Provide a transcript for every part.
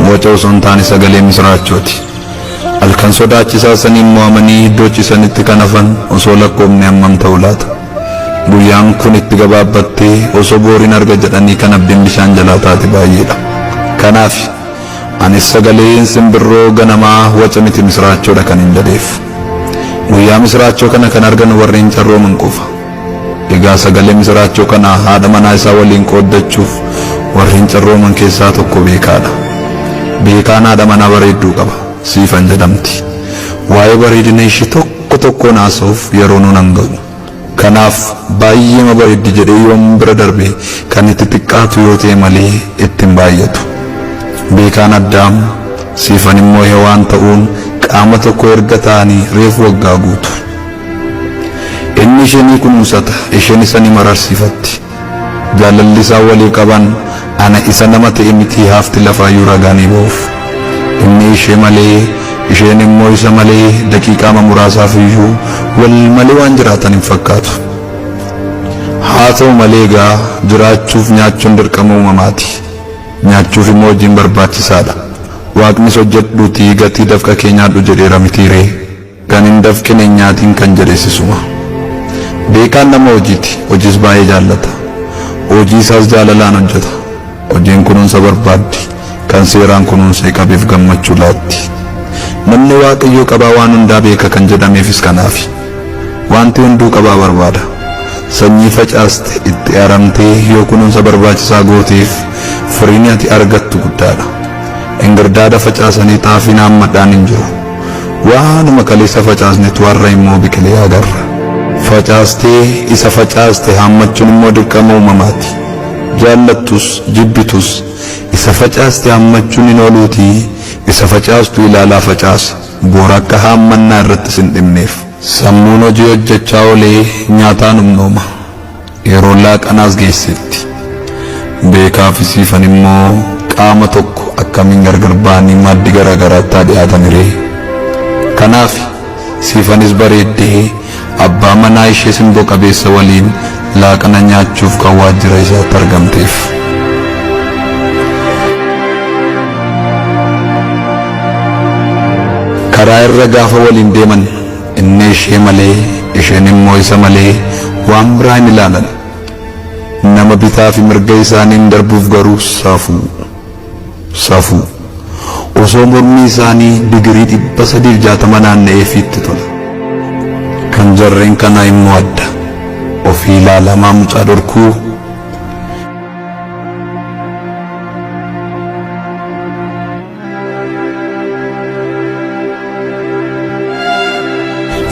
Waca osoo hin taane sagalee misiraachooti. Halkan sodaachisaa saniin mo'amanii iddoo ciisanitti kan hafan osoo lakkoofne hammam ta'u laata? Guyyaan kun itti gabaabbattee osoo booriin arga jedhanii kan abdiin bishaan jalaa taate baay'eedha. Kanaaf anis sagaleen simbirroo ganamaa waca miti misiraachoodha kan hin jedheef. Guyyaa misiraachoo kana kan argan warreen carrooman qofa. Egaa sagalee misiraachoo kana haadha manaa isaa waliin qooddachuuf warreen carrooman keessaa tokko Beekaadha. Beekaan haadha manaa bareedduu qaba. Siifan jedhamti. Waa'ee bareedina ishee tokko tokkoon haasa'uuf yeroo nuun hin ga'u. Kanaaf baay'eema bareeddi jedhee yoon bira darbe kan itti xiqqaatu yoo ta'e malee itti hin baay'atu. Beekaan Addaam, Siifan immoo Hewaan ta'uun qaama tokko erga ta'anii reefu waggaa guutu. Inni ishee ni kunuunsata, isheen isa ni mararsiifatti. Jaalalli isaan walii qaban ana isa nama ta'e miti hafti lafaayyuu ragaa ni ba'uuf. Inni ishee malee, isheen immoo isa malee daqiiqaama muraasaaf iyyuu wal malee waan jiraatan hin fakkaatu. Haa ta'u malee egaa jiraachuuf nyaachuun dirqama uumamaati. Nyaachuuf immoo hojiin barbaachisaadha. Waaqnis hojjedhuutii gatii dafqa kee nyaadhu jedheera mitiiree. Kan hin dafqine hin nyaatiin kan jedhes isuma. Beekaan nama hojiiti. Hojiis baay'ee jaallata. Hojii isaas jaalalaan hojjeta. Hojiin kunuunsa barbaaddi. Kan seeraan kunuunsee qabeef gammachuu laatti. Namni Waaqayyoo qabaa waan hundaa beeka kan jedhameefis kanaafi. Wanti hunduu qabaa barbaada. Sanyii facaaste itti aramtee yoo kunuunsa barbaachisaa gooteef firiin ati argattu guddaadha. Ingirdaada facaasanii xaafiin haammadhaan hin jiru. Waanuma kaleessa facaasnetu har'a immoo biqilee agarra. Facaastee isa facaaste haammachuun immoo dirqama uumamaati. Jaallattus jibbitus isa facaaste haammachuun hin ooluutii isa facaastu ilaalaa facaasi. Boora akka haammannaa irratti sin dhibneef. Sammuun hojii hojjechaa oolee nyaataan humnooma. Yeroon laaqanaas geessetti. Beekaa fi Siifan immoo qaama tokko akkamiin gargar ba'anii maaddii garaa garaatti haa dhiyaatan ree? Kanaaf Siifanis bareeddee abbaa manaa ishee simboo qabeessa waliin laaqana nyaachuuf kan waajjira isaatti argamteef. Karaa irra gaafa waliin deeman inni ishee malee isheen immoo isa malee waan biraa hin ilaalan. Nama bitaa fi mirga isaaniin darbuuf garuu safuu. Safuu. Osoo mormi isaanii digirii 360 naanna'eefii itti tola. Kan jarreen kanaa immoo adda. Ofii ilaalamaa mucaa dhorkuu.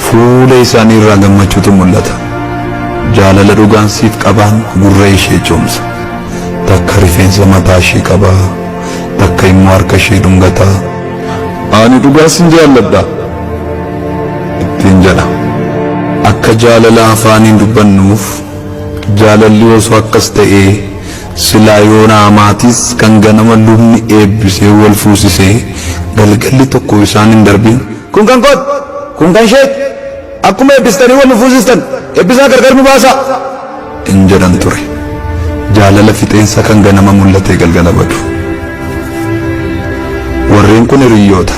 Fuula isaanii irraa gammachuutu mul'ata. Jaalala dhugaan siif qabaan gurra ishee coomsa. Takka rifeensa mataa ishee qabaa, takka immoo harka ishee dhungataa. Ani dhugaa sin jaalladha ittiin jedha. Akka jaalala afaaniin dubbannuuf jaalalli osoo akkas ta'ee silaa yoona amaatis kan ganama lubni eebbisee wal fuusisee galgalli tokko isaan hin darbin. Kun kan kooti, kun kan isheeti, akkuma eebbistanii wal nu fuusistan eebbisaa gargar nu baasaa. hin jedhan ture. Jaalala fixeensa kan ganama mul'atee galgala badu. Warreen kun hiriyyoota.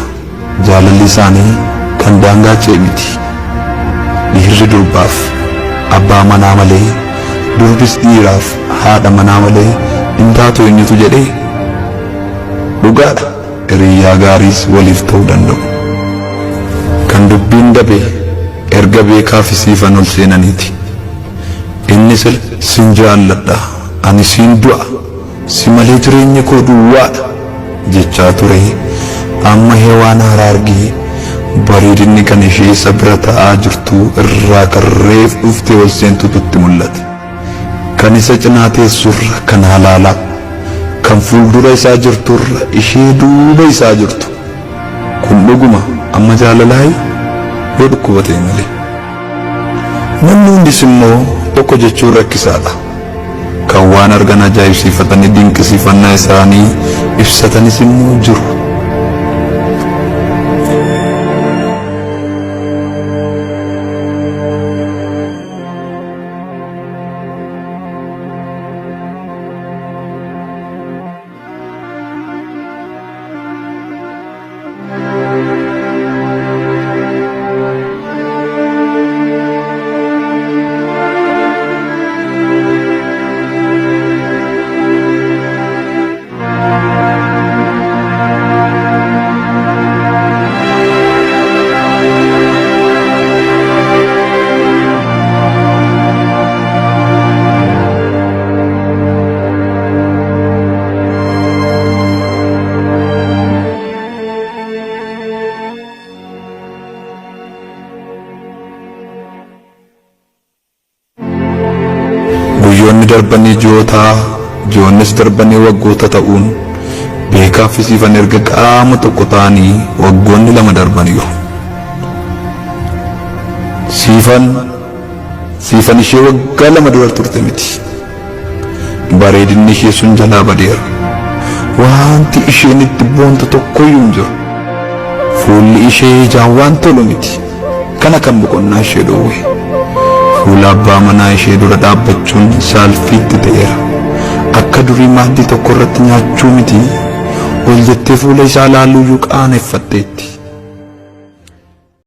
Jaalalli isaanii kan daangaa ce'e miti. Dhiirri durbaaf abbaa manaa malee, durbis dhiiraaf haadha manaa malee hin taatu eenyutu jedhee? Dhugaadha hiriyyaa gaariis waliif ta'uu danda'u. Kan dubbiin dabe erga Beekaa fi Siifan ol seenaniiti. Inni sila sin jaalladha, ani siin du'a, si malee jireenyi koo duwwaadha jechaa ture amma Hewaan haaraa argee bareedinni kan ishee isa bira ta'aa jirtuu irraa kan reef dhuftee ol seentutu itti mul'ate. Kan isa cinaa teessurra kan halaalaa, kan fuuldura isaa jirturra ishee duuba isaa jirtu. Kun dhuguma amma jaalalaayi? Yoo dhukkuba ta'e malee. Namni hundis immoo tokko jechuun rakkisaadha. Kan waan argan ajaa'ibsiifatanii dinqisiifannaa isaanii ibsatanis immoo jiru. darbanii ji'oota, ji'oonnis darbanii waggoota ta'uun Beekaa fi Siifan erga qaama tokko ta'anii waggoonni 2 darbaniiru. Siifan Siifan ishee waggaa 2 dura turte miti. Bareedinni ishee sun jalaa badeera. Waanti isheen itti boontu tokkoyyuu hin jiru. Fuulli ishee ijaan waan tolu miti. Kana kan boqonnaa ishee dhoowwe. Fuula abbaa manaa ishee dura dhaabbachuun saalfiitti ta'eera. Akka durii maaddii tokko irratti nyaachuu miti, ol jettee fuula isaa laaluuyyuu qaaneffatteetti.